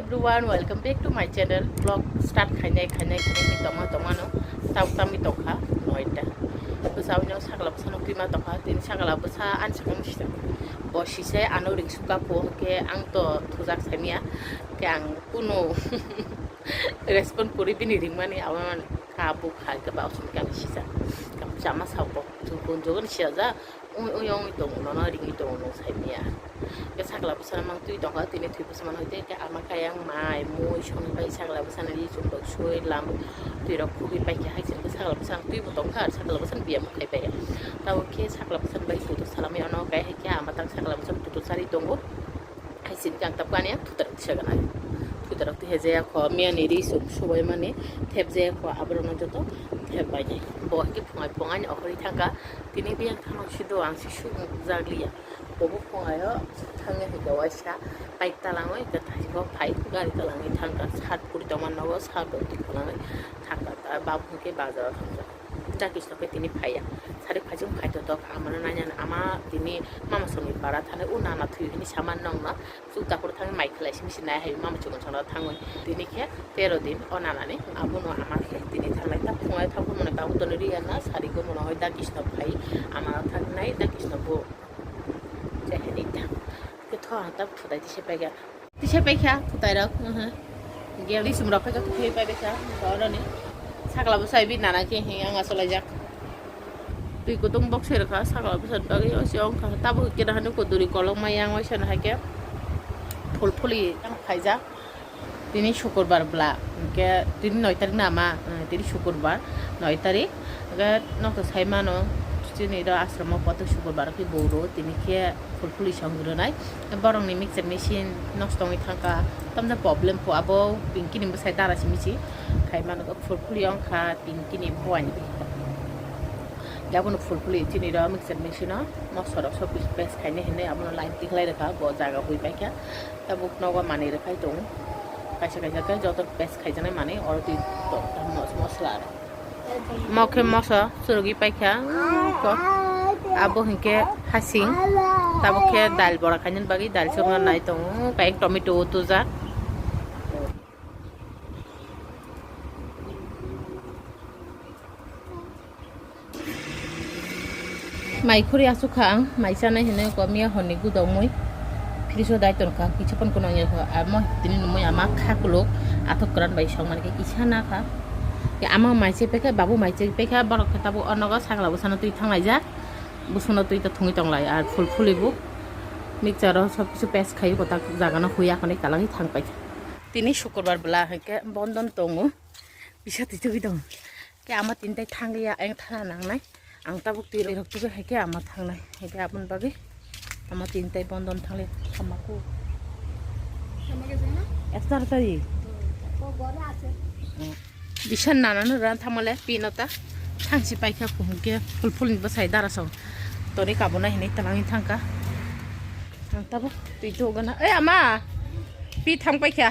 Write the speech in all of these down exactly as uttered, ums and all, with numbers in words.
Everyone, welcome back to my channel. Vlog start khainai khainai khainai tongma tongmano tab tamni tongkha noita. Bwsa wngno sakla bwsano twima tongkha, tini sakla bwsa ani sakang sisa. Bo sisai ano ring suka po ke ang to thujak saimia ke ang kuno respond kuri bini ringmani awan ka bu khai ke ba usum kang sisa. Kam chama sabo tu kun jogon sisa ja. Ui ui ong tong no no ring tong no sai mia. Ke sakla bwsa mang twi tong ha tini twi bwsa man hoite ke ama kayang mai mui song pai sakla bwsa ni sung dok sui lam twi rok khubi pai ke hai sin sakla bwsa twi bo tong kha sakla bwsa biya mo khai pai. Tabo ke sakla bwsa bai tu salami ono kai hai ke ama tang sakla bwsa tu sari tongo. Hai sin kang tap kani thutar tisa gana. Thutar tu heje ko miya ni ri sum subai mani thep je ko abro no joto thep bai. Bo ke phungai phungai ni okori thangka. Tini biyang thangno sido ang si suk jaglia. Bobo phungaio thangya hika waisa bike talangoi hika thaigo phai gari talangoi thangka sat puri tongma nogo sat rok twi kwlangoi thangka ta babu hwnkhe bazaro thangka. Dakisno khe tini phaiya sari phaichung phai totok amano nainani ama tini mama songni para thani o nana thwi hini saman nongna. Chuk dakur thang mai khlai simi sinai hai mama chukun changna thangwi tini khe tero din o nanani abono ama khe tini thanglai ta phungai thang phunai babu toni riya na sari go mono hoi da kisno phai ama thangnai da kisno bo je hini ta ke tho ta thudai tise paikha tise paikha thutai rok ge ri sum rok paikha thwi pai paikha oroni sakla bo sai bi nana khe hi ang asolaijak. Twi kutung bok se rwkha sakla bwsa bagwi o se wngkha tabuk khe dahani kuduri kolokma yang waisa no hai khe phul phuli yang khaijak. Tini sukurbar bwla hwnkhe tini noi tarik na ma tini sukurbar noi tarik hwnkhe nokto sai mano chini ro asromo koto sukurbar khe bo ro tini khe phul phuli song rwnai borokni mixer machine nosto wngwi thangkha tamjani problem kho abo pinkini bwsai dara simi si khai mano phul phuli wngkha pinkini buani. Yabono phul phuli chini ro mixer machine o mokso rok sob paste khainai hinwi abono line tikhlai rwkha bo jaga hui paikha tabuk nogo manwi rwkhai tongo kaisa kaisa khe joto paste khaijaknai manwi oro twi tongo mosla rok mo khe moso chwrwgwi paikha abo hinkhe hasing tabuk khe dal bora khainani bagwi dal chwrwngna nai tongo kayek tomato o tujak. Mai khuri aswk kha ang, mai chanai hinwi kok miya horni gudok mui fridge o dai tongkha, kisa phano kunang ya kha, amo tini nungmui ama kha kuluk athok kwran bai song mani khe kisa na kha. Khe ama mai se pekha, babu mai se pekha, borok khe tabuk o nogo sakla bwsano twi thang laijak, bwsano twi ta thungwi tong lai, ar phul phuli bo mixture o sob kisu paste khai kotak jaga no huya khonwi kalangwi thang paikha. Tini sukurbar bwla hinkhe bondon tongo. Bisa twi tugwi tong. Khe ama tini tai thang ya, ang thana nangnai. Ang tabuk twi rok tugwi hai khe ama thangnai. Hai khe aboni bagwi ama tini tai bondon thangle thamaku. Ektar tari. Bisa nana no ran thamale pino ta. Thangsi paikha kuhum khe phul phul ni bwsai dara song. Toni kabuna hinwi twlangwi thangkha. Ang tabuk twi tugana. Ei ama. Pi thang paikha.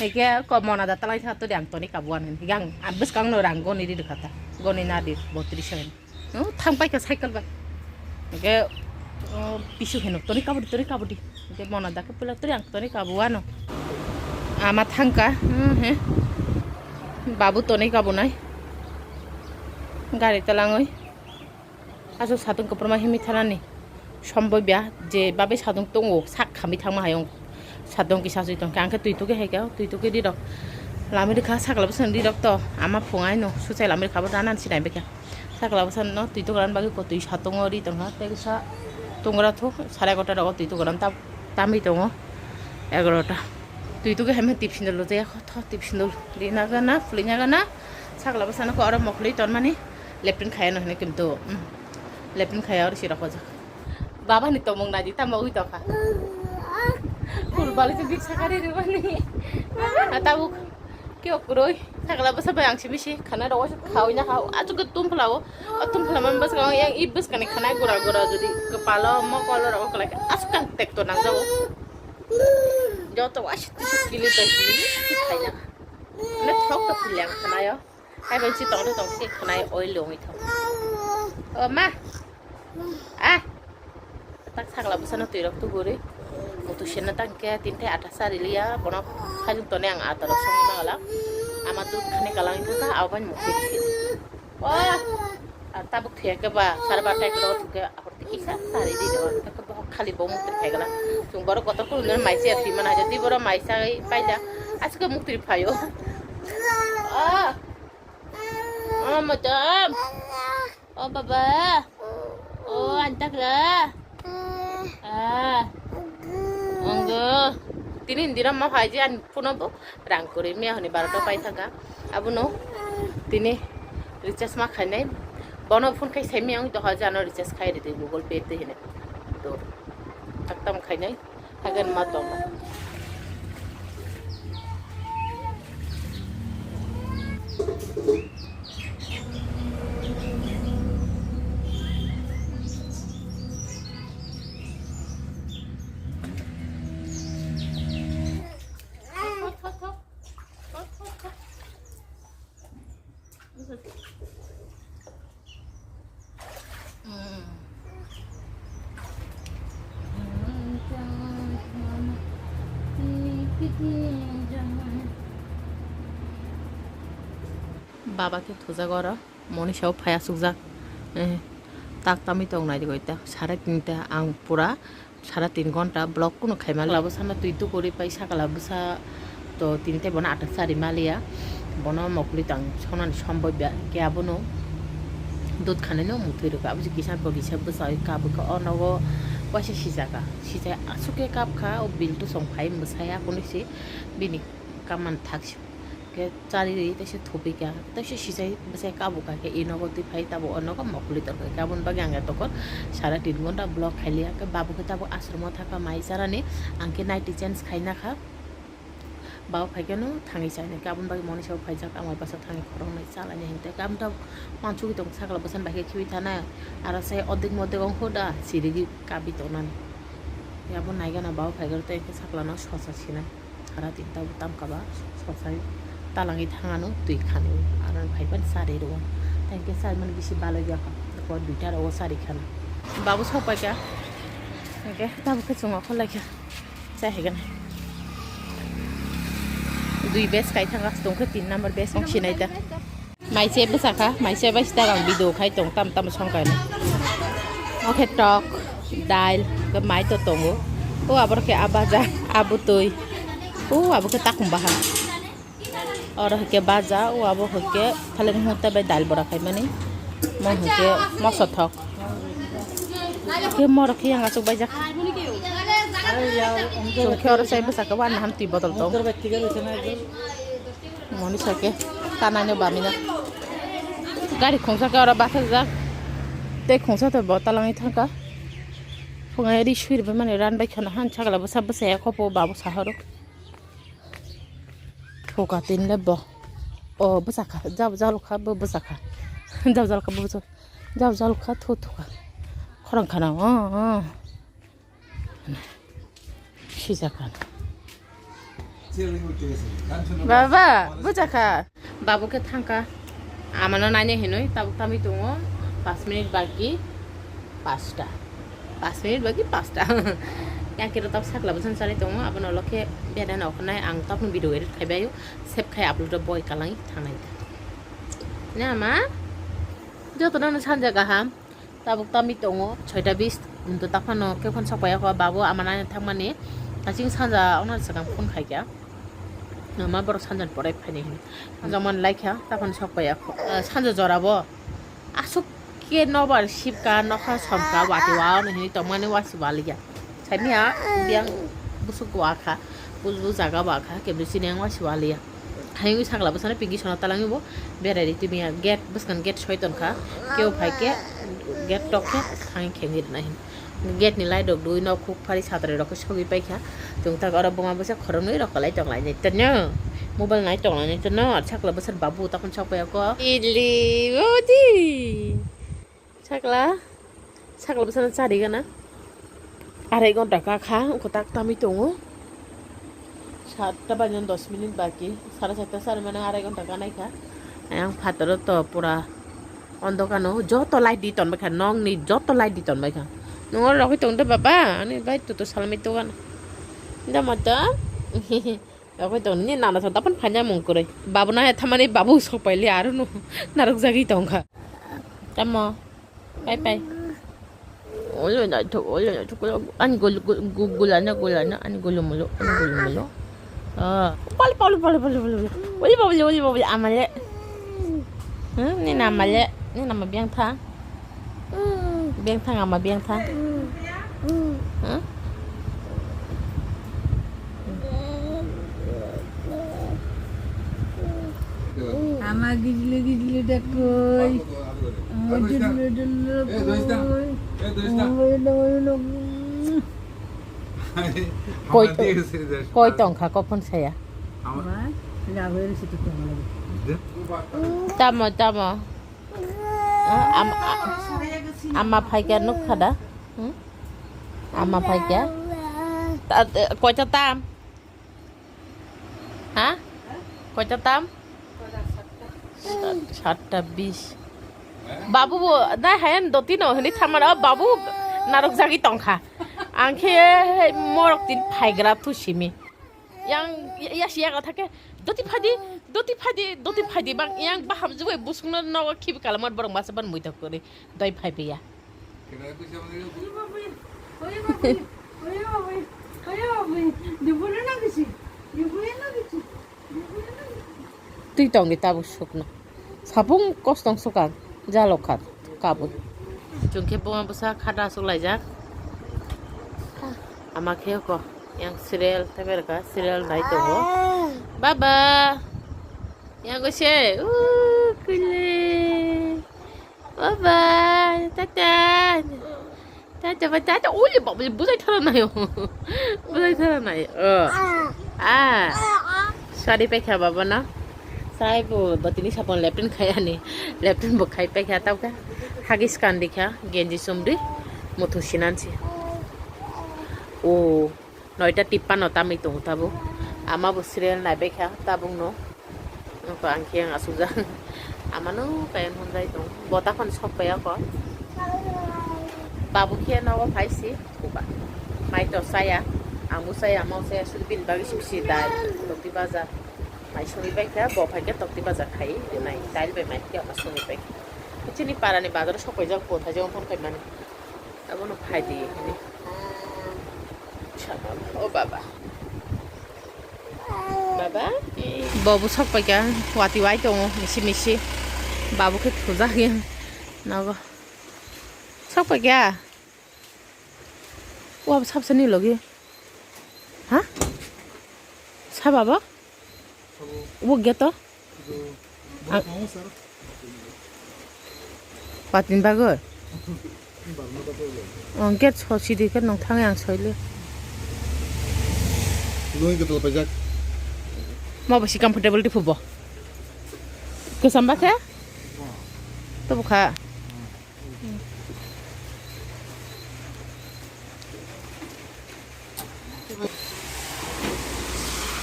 Heke ko mona da talai tha to ang toni kabuan hin. Higang bwskang no rang goni ri kha ta. Goni na di botri sen. No thang pai ka cycle ba. Heke pisu heno toni kabudi toni kabudi. Heke mona da ke pula to ang toni kabuano. Ama thangka. Hmm, he. Babu toni kabunai. Gari talangoi. Aswk satung kwbangma himwi thanani somboi bya je babai satung tongo sak khamwi thangma hayung satung kisa swi tongkhe angkhe twi tugwi haikhe twi tugwi rirok lamwi rikha sakla bwswk rirok to ama phungai no suchai lamwi rikha bo rana sinai bwkha sakla bwswk no twi tugra bagwi ko twi satungo ri tongkha tei kisa tungra thuk sare egarota rogo twi tugra ta tamwi tongo egarota twi tugwi haima tip sindor lojaya kho tho tip sindor rina gana phulinya gana sakla bwswk no ko oro mokhli tonmani. Lepin khaya no hwnwi khe do. Lepin khaya oro sirok hojak. Baba ni tomong nadi tamo ui tokha. Full bali se big sakari rwani. Tabuk khe okuroi. Sakla bwsa bai ang simi si khana rok waisa khawi na kha. Achu khe tum phlao. O tum phla man bwsa yang i bwskani khana gura gura jodi kepalo mokolo rok khlai khe askang tek to nang jabo. Joto waisa tisu kili to si khaina. Ne thok to philang khana yo. Hai bai si tong tong si khnai oil lungwi thok. O ma. Ah. Tak sakla bwsano twi rok tuguri. Bo Tuisena tangke tinte ata sari liya, bono khajwng tone ang ata rok songwi magala. Ama dud khani kalang thangkha, abo bai mukti risi. Oh, ah, tabuk thuya ke ba, sar ba tai kro thuke, apor te kisa sari di do, ke bo khali bo mukti phai gala. Chung borok kotor kunu maisa ya thwi mana, jadi borok maisa pai da, aske mukti phayo. Oh, oh, madam. Oh, baba. Oh, antak la. Ah. Onggo. Tini indira ma phai je an puno bo rang kuri miya honi barota pai thaka. Abono tini recharge ma khainai. Bono phone khai sai miya honi to haja ano recharge khai rite Google Pay te hine. To taktam khainai. Hagan ma tongo. Baba khe thujak oro, moni sao phai asukjak. Eh, tak tamwi tong nai rwgwi ta, sare tinta ang pura sara tin ghonta vlog kuno khaima. Labo sana twi tukuri pai sakala bwsa to tini tei bono atak sari maliya. Bono mokli tang sonani somboi ba ke abono dud khanai no muthui rwkha. Abo je kisa bo kisa bwsa oi kabukha o nogo waisa sijaka. Sijai aswk khe kabkha o bil tusong phai mwsai akhunui se bini kaman thak se. Khe chari ri teisa thupika, teisa sisai bwsai kabuk kha khe, i nogo twi phai tabuk o nogo mokoli torkha khe, aboni bagwi ang tokon sara tin ghonta vlog khailiya. Khe babu khe tabuk ashromo thaka mai charani, ang khe naiti change khaina kha. Babu phai khe no thangwi chaina khe, aboni bagwi moni sabo phaijak, amai bwsa thangwi khoroknwi chalaina hinte khe, aboni tabuk mansugwi tong sakla bwsani bai khe khibi thana, aro sai odek modek ongkho da sirigwi kabi tongnani. Abo naigana babu phai khe tei khe sakla no sosa sinai. Hara tinta bo tamkha ba, sosai talangwi thangano twi khani, aro phaiphani chari rwo. Tei hwnkhe chaimani bisi balai ya kha, ko duita rogo chari khana. Babu sok pai kha, hwnkhe tabuk khe chwng okhor lai kha, chai hai gana. Dui bes kai thangkha, tongkhe tin number bes wng sinai ta. Maise bwsakha, maise bai sita rang video khai tong tam tam song kai. Oke tok, dail, ke mai to tongo. O abor ke abaja, abutui. O abo ke takung baha. Oro ke baja, o abo ke thalen hota bai dail bora khai mani. Mo ke moso thok. Ke mor ke yang asuk bai jak. Chung ke oro sai bwsakha wan ham twi botol tong. Moni sake tanai no bamina. Gari khongsa khe oro bathajak. Tei khongsa to bo talangwi thangkha. Phungai ri sui rwbai mani ran bai khana han sagla bwsa bwsa ya khopo babu sahoro. Thoka tin le bo. O bwsakha, jab jalukha bo bwsakha. Jab jalukha bo bwsakha. Jab jalukha thu thuka. Khorang khana o o. Sijak kha. Baba, bwjakha. Babu khe thangkha. Amano naina hinwi tabuk tamwi tongo. Pas minute baki pasta. Pas minute baki pasta. Yang kiro tab sakla bwsang chari tongo. Abono ulo khe bera na okhnai ang tabukno video edit khai baio. Save khai upload o boi kalang thangnai. Ne ama? Jotono no sanja kaham. Tabuk tamwi tongo, soita bis, hintu taphano khe phone sok paiya kho, babu ama naina thangmani, asing sanja wngna swkang phone khaikha, ama borok sanjani pore phaini hinwi. Sanja man laikha, taphano sok paiya kho, ah, sanja jorabo aswk khe nobar sibka, nokha somka, wati wao hinwi tongmani wasi walikha. Saimia biyang busuk wakha, buj buj jaga wakha, kebri sini ang wasi waliya. Hayung sakla bwsano pinki sona talangwi bo berai ri timiya gate bwskan gate soi tongkha. Kebo phai khe gate tok khe thangwi khengwi rwna hin. Gate ni light rok dui nok khuk phari satrai rok khe sogwi paikha. Chwng tak oro buma bwsa khoroknwi rok kwlai tonglainai tongno. Mobile nai tonglainai tongno. Sakla bwsar babu takon sok paiya ko. Ili odi. Sakla, sakla bwsano chari gana. Arai ghonta ka kha, wngkha tak tamwi tongo. Satta baino dos minute baki, sare satta sari mane arai ghonta ka nai kha. Ayang phataro to pura ondokano joto light di tonbai kha, nokni joto light di tonbai kha. Nongo rogwi tong de baba, ani light to to salmai tongana. Tamo to. Oke to ni nana to tapan phanya mung kore. Babu na thamani babu sok paili aro no. Narok jagi tongkha. Tamo. Bye bye. Olo na to, olo na to. Ani gul gul gul gulana gulana ani gulu mulo ani gulu mulo. Ah. Pali pali pali pali pali. Oli babuli oli babuli amale. Hmm, ni namale, ni nama biang tha. Biang tha ngama biang tha. Hmm? Ama gijli gijli dakoi. Ama dullo dullo koi. Oi, no, oi, no. Koi to, koi tongkha kophon saya. Ama. Ba, ya, oi, ri situ tongkha. Tamo, tamo. Ah, am-, a-, ama phaikya nukha da? Hmm? Ama phaikya? Ta-, eh, koita tam? Ha? Koita tam? Sat-, satta bis. Babu bo, dai hayan doti no hini thamano, babu narok jagi tongkha. Ang khe morok tin phaigra thu simi. Yang, ya, ya, siya kata ke, doti phadi, doti phadi, doti phadi bang, yang baham juwe busungno nogo khibi kalamot borok masa ban muita kori, doi phai biya. Twi tongdi tabuk sukno. Sapung kostong sukang, jalok kha kabui. Chwng khe buma bwsa khada aswk laijak. Ama khe ko yang serial teber ka serial nai tongo. Baba. Yang ko se. Uh, kule. Baba. Tata. Tata, tata, uli baba, bujai thara nayo. Bujai thara nayo. Oh. Ah. Sari pekha baba na. Sai bo batini sapon lepin khaya ni. Lepin bo khai pekha tau ka. Hagis kandi kha. Genji sumri. Muthu sinansi. Oh. Noita tippanno tamwi tongo tabuk. Ama bo serial naibaikha tabukno. Wngkha ang khe ang asukjak. Amano kaion hwnjai tong. Bota khon sok paiya kho. Babu khe nogo phaisi. Kuba. Mai to chaya. Angbo chaya, amao chaya. Sudu bini bagwi sibisi dal. Tokti baja. Mai songwi baikha. Bo phaikhe tokti baja khai. Nai dal bai mai khe ama songwi baikha. Chini parani bazaro sok paijak bo thaijak phone khaimani. Abono phai di hini. Sama, o baba. Baba? Bobo sok paikha, wati wai tongo, misi misi. Babu khe thujak ya. Nogo. Sok paikha. Wa sabsani logi. Ha? Sa baba? Wo gate to? Patin bagwi? Oh, gate so sidi khe nung thangwi ang soili. Lungwi gate paijak. Ma bo si comfortable di phubo. Kwcham ba khe? To bukha.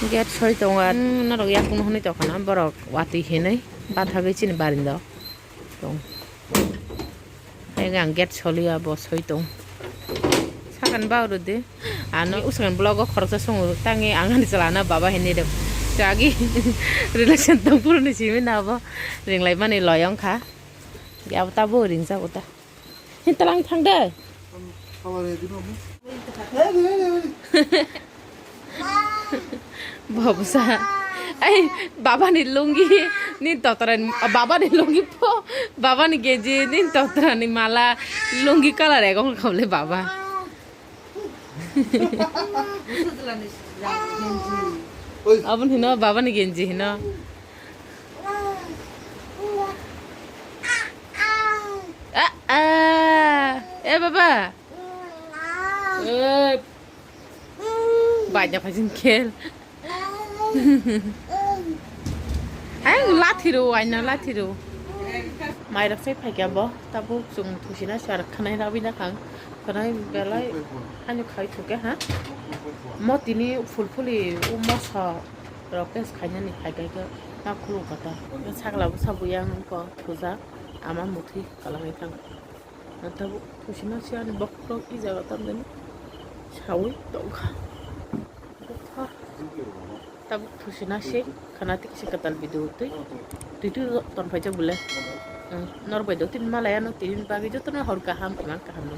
Gate soi tongo, hmm, norok yakung hwnwi tongkha na borok watwi hinwi bathagwi chini barinda tong. Haino ang gate soliya bo soi tong. Sakani ba rwdi. Ano uskan blogo khoroksa songo tangi ang ani chalana baba hinwi rw. Chagi relation tong phuruni simi na bo ringlai mani loyong kha. Ya ta bo ring jago ta. Hini talang thang de. Bobsa. Ai, baba ni lungi ni totoran, baba ni lungi po, baba ni geji ni totoran ni mala, lungi colour ego khamle baba. Abon hino, baba ni genji hino. Ah, ah. Eh, baba. Eh. Baina phaisin khel. Ai, lathi ro, aina lathi ro. Mairok sai phaikya bo, tabuk chwng thusina sar khanai rawi na khang. Khanai belai ani khai thuke ha. Mo tini phul phuli u moso rok test khainani phai kai khe ma khuluk kata. Sakla bwsa buya wngkha thujak ama muthwi kwlangwi thang. Tabuk thusina se ani bokhorok i jaga tamjani sawi tongkha. Tabuk thusi na se khana tei kisa kwtal video twi. Twi twi ton phaijak bole. Nor bai do tin malaya no tini bagwi jotono hor kaham tongma kaham no.